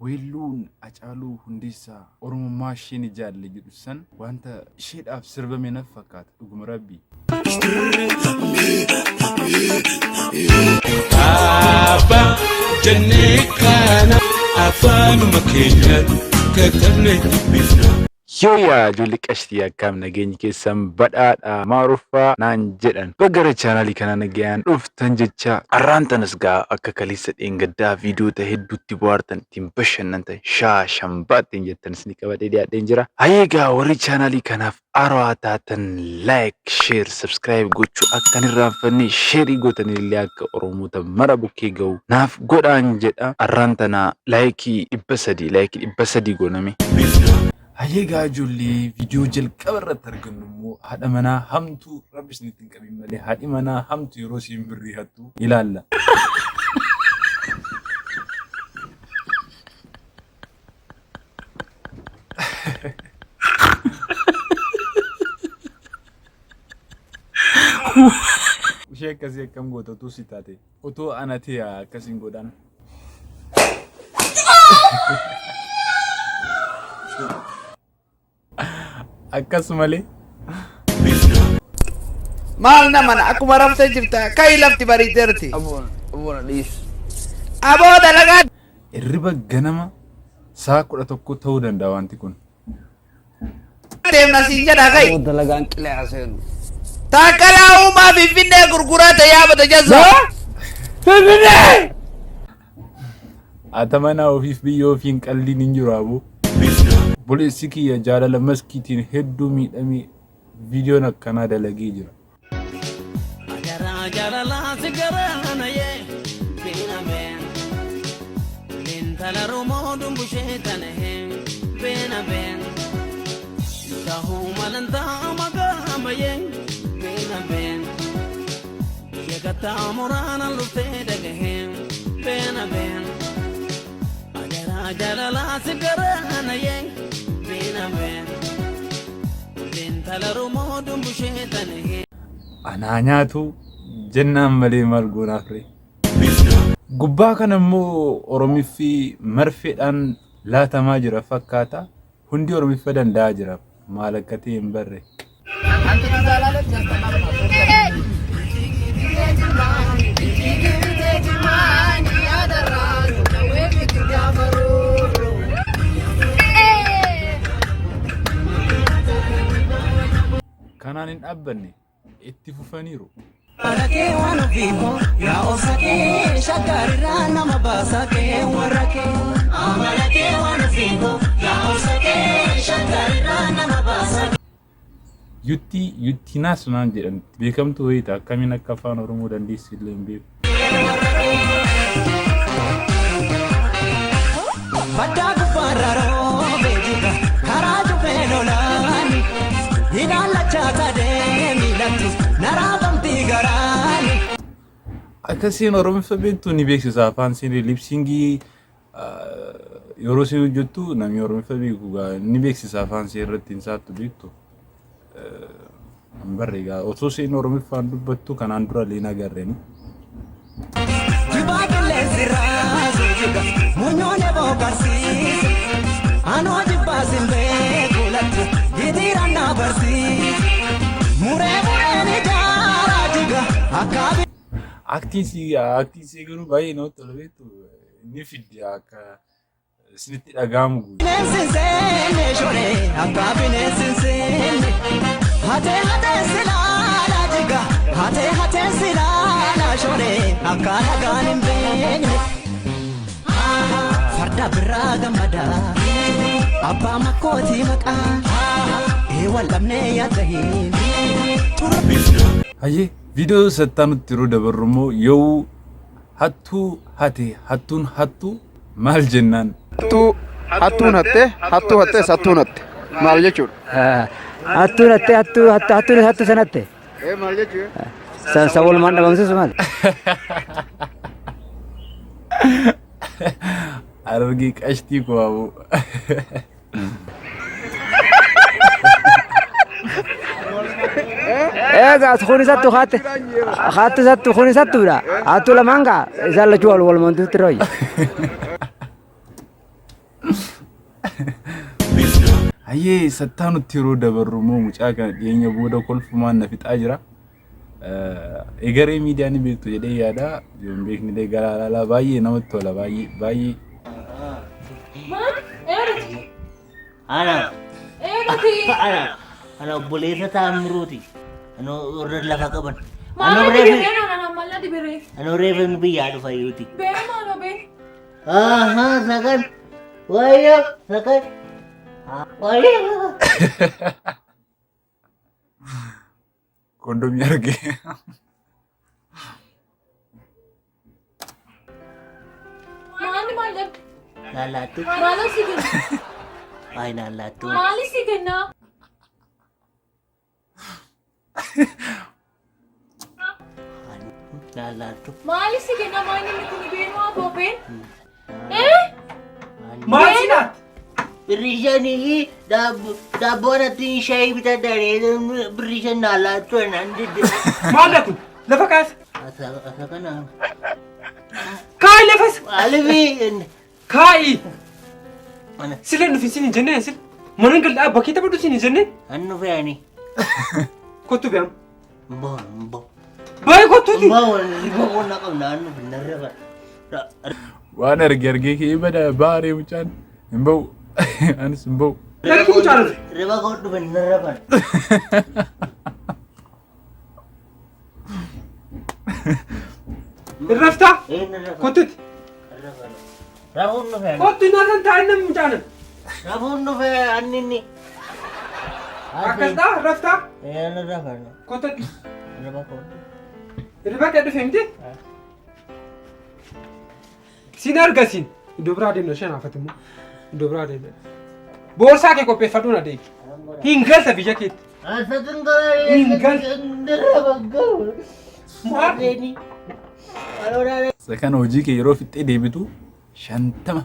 Weelluun Hacaaluu Hundeessaa Oromummaa ishee ni jaalle jedhu san wanta isheedhaaf sirbame naf fakkaata dhuguma rabbii. Abbaa jennee kana afaanuma keenyaan katabnee dubbifna. Yooyaa ijoollee qashtii akkaam nageenyi keessan badhaadha maaruffaa naan jedhan baga gara chaanaalii kanaa nagayaan dhuftan jecha arraan tanas gaa akka kaleessa dheengaddaa viidiyoota hedduutti bohaartan ittiin bashannantan shaa shambaa ittiin jettan isin qabadhee dhiyaadheen jira. Hayyee gaa warri chaanaalii kanaaf haarawaa taatan like, share, subscribe gochuu akka hin irraanfanne sheerii gootanillee akka Oromoota mara bukkee ga'u naaf godhaan jedha. Arraan tana laayikii 300 laayikii 300 gooname. Hayyee gaa ijoollee viidiyoo jalqaba irratti argannu immoo haadha manaa hamtuu rabbi isinitti hin qabin malee haadhi manaa hamtu yeroo isiin birrii hattu ilaalla. Ishee akkasii akkam goota utuu si taate utuu ana ta'e akkasiin godhan. Akkas malee. Maal namana akkuma raftee jirta ka'i lafti bariiteerti. Aboo na dhiis. Aboo dalagaa Hirriba ganama sa'a 11 ta'uu danda'a wanti kun. deemna siin jedha ka'i. Aboo dalagaan qilee haa seenu. Taakkalaa Uumaa Finfinnee gurguraate yaabata jazza. Finfinnee! Haata manaa ofiif biyya ofiin qalliin hin jiru aboo. Obboleessi kiyya jaalala maskiitiin hedduu miidhamee viidiyoon akkanaa dalagee jira. Garaa jaalalaa si garaa na yee beena been. Lintala Romoo dumbushee tana hee beena been. Tahuu malantaa maqaa mayee beena been. Biyya kattaa muraana luftee dhagahee beena been. Garaa jaalalaa si garaa na yee beena been. Lintala Romoo dumbushee tana hee. Anaa nyaatu jennaan malee maal goonaaf ree. Gubbaa kana immoo Oromiffi marfeedhaan laatamaa jira fakkaata. Hundi Oromiffa danda'aa jira. Maal akka ta'e hin barre. Kanaan hin dhaabbanne itti fufaniiru. Barakee waan ofii koo yaa obsa kee shaggarirraa nama baasa kee warra kee. Barakee waan ofii koo yaa obsa kee shaggarirraa nama baasa. Yutti Yuttinaas naan jedhamti. Beekamtuu wayiita akkamiin akka afaan Oromoo dandeessu illee hin beeku. Baddaa gubbaarra roobee jira karaa cufee lolaani ilaallachaa sadee miilatti naraafamti garaani. Akkasiin Oromiffa beektu ni beeksisa afaan siin lipsingii yeroo siin hojjettu namni Oromiffa beeku ni beeksisa afaan siin irratti hin saattu beektu. Hin barre egaa osoo isheen Oromiffaan dubbattu kanaan dura illee hin agarreeni. Jibaa qilleensi raasuu jiga munyoon eboo karsiise anoo jibbaa sin beeku latti hitiiraan na barsiise muree mureen ijaaraa jiga akka Aktiin sii garuu baay'ee namatti tola beektu ni fiddi akka isinitti dhaga'amu guutu. Bineensi hin seenne shoree akka bineensi hin seenne hatee hatee silaala jiga hatee hatee silaala shoree akka dhagaan hin beekne farda biraa gammada abbaa makkootii maqaa ee wal dhabnee yaadda hin Hayyee viidiyoo sattaanutti yeroo dabarru immoo yoo Hattuu hate hattuun hattuu maal jennaan? Hattuu hattuun hatte hattuu hattes hattuun hatte maal jechuudha? Hattuun hatte hattuu hattu hattuun hattu sanatte. Ee maal jechuudha? San san walumaan dhabamsiisu maal? Harargee qashtii koo aboo. Egaa kun isattu haatte haatte isattu kun isattuudha. Hattuu lamaan kaa isaan lachuu wal walumaan tuutti rooyi. Hayyee, sattaa nutti yeroo dabarru immoo mucaa kana dhiyeenya booda kolfumaan na fixaa jira. Egeree miidiyaa ni beektu jedhee yaada. Yoo hin beekne illee gara ilaalaa, baay'ee namatti tola, baay'ee baay'ee. Maal? Eenyuti? Ana. Eenyuti? Ana. Ana obboleessa Taammiruuti. Ana warra lafa qaban. Maal Ana ati reefu biree naan maal ati biree? ana reefu biyyaa dhufa yuuti. Bee maal bee? Ahaa, sagal. Wayyo, sagal. Wayyo. Kondomii arge. Maali maallaqa? Laallaattu. Maal si kenna? Ay, laallaattu. Maali si kenna? Laallaattu. Maali si kenna? Maali inni kun beenuu aboo been? Eh? Maal si laatti? Birrii shanii daabboo natti shaayii bitadhaanii birrii shan naa laattu naan didde. Maal kun? Lafa kaasa. Asa kana. Kaa'i lafas. Maalifi? Kaa'i. Sila nufi sin hin jennee sila. Mana galdaa bakkee taphadhu sin hin jennee. An nufi ani. Kottu be'am. Mboo mboo. Baay'ee kottuuti. Mboo mboo na qabna an nufi narra. Waan arge argee ka'ee bada baaree mucaan hin ba'u. Anis hin ba'u. Ergi mucaan arge. Riba koo dhufe narra bara. Irraftaa? Ee, narra bara. Kottuuti. Narra bara. Rafuun dhufe ani. Kottu nyaatan taa'ee namni mucaan. Rafuun dhufe anni inni. Akkas dhaa raftaa? Ee, narra bara. Kottuuti. Riba koo. Riba kee dhufe miti? Siin arga siin. Iddoo biraa deemna isheen haafatu immoo. Iddoo biraa deemna. Boorsaa kee qopheeffadhuun adeemi. Hin galta biyya keetti. Asatin gara. Hin gal. Maal? Isa kana hojii kee yeroo fixxee deebitu 50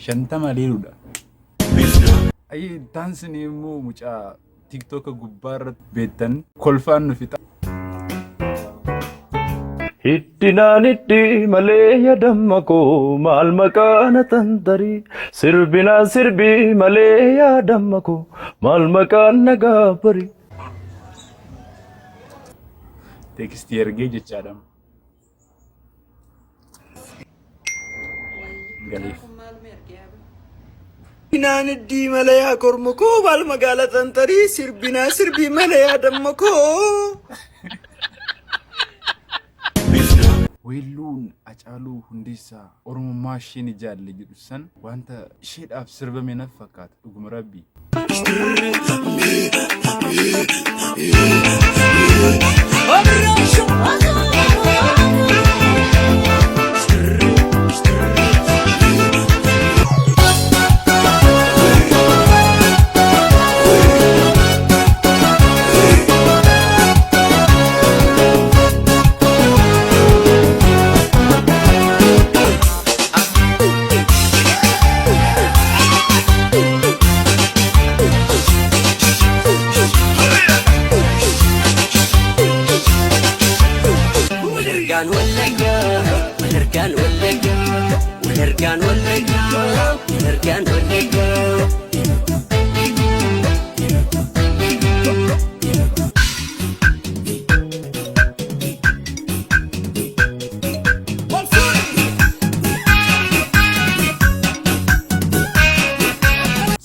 50 leeludha. Ayyee, taansini immoo mucaa TikToka gubbaa irratti beektan kolfaan nu fixa. Hiddinaan hiddi malee yaadamma koo maal maqaana tantarii, sirbinaan sirbi malee yaadamma koo maal maqaan nagaa barii. Teekstii ergee jechaadha. Galeef. Sirbinaan iddii malee yaa korma koo maal magaala tantarii, sirbinaa sirbii malee yaa damma koo. Weelluun Hacaaluu Hundeessaa Oromummaa isheen jaalle jedhu san wanta isheedhaaf sirbame naf fakkaata, dhuguma rabbii. Walargaan Wallaggaa, walargaan Wallaggaa, walargaan Wallaggaa, walargaan Wallaggaa.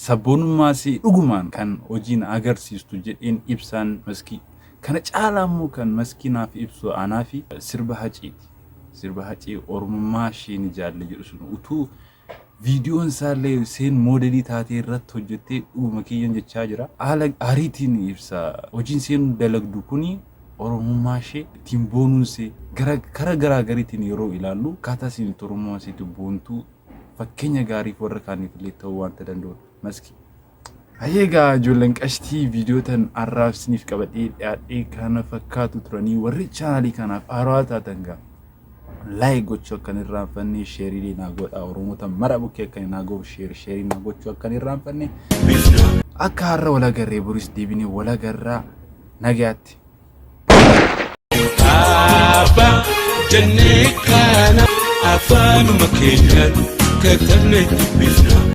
Sabboonummaa si dhugumaan kan hojiin agarsiistu jedheen ibsaan Maskii. Kana caalaa immoo kan Maskii naaf ibsu anaa fi sirba Haceeti. Sirba Hacee Oromummaa isheen jaalle jedhu sun utuu viidiyoon isaallee seen moodelii taatee irratti hojjettee dhuguma kiyyan jechaa jira. Haala ariitiin ibsa. Hojiin seen dalagdu kuni Oromummaa ishee ittiin boonuun ishee gara karaa garaa gariitiin yeroo ilaallu akkaataa isheen itti Oromummaa isheetti boontuu fakkeenya gaariif warra kaaniif illee ta'uu waanta danda'udha. Maskii. Hayyee, egaa ijoolleen qashtii, viidiyoo tan har'aaf isiniif qabadhee dhiyaadhee kana fakkaatu turanii. Warri chaanalii kanaaf haarawaa taatan gaa like gochuu akka hin irraanfanne, sheerii naa godhaa, Oromoota mara bukkee akka naa godhu share sheerii naa gochuu akka hin irraanfanne. Akka har'a wal agarree boris deebinee wal agarraa, nagayaatti. Abbaa jennee kana afaanuma keenyaan katabnee dubbifna.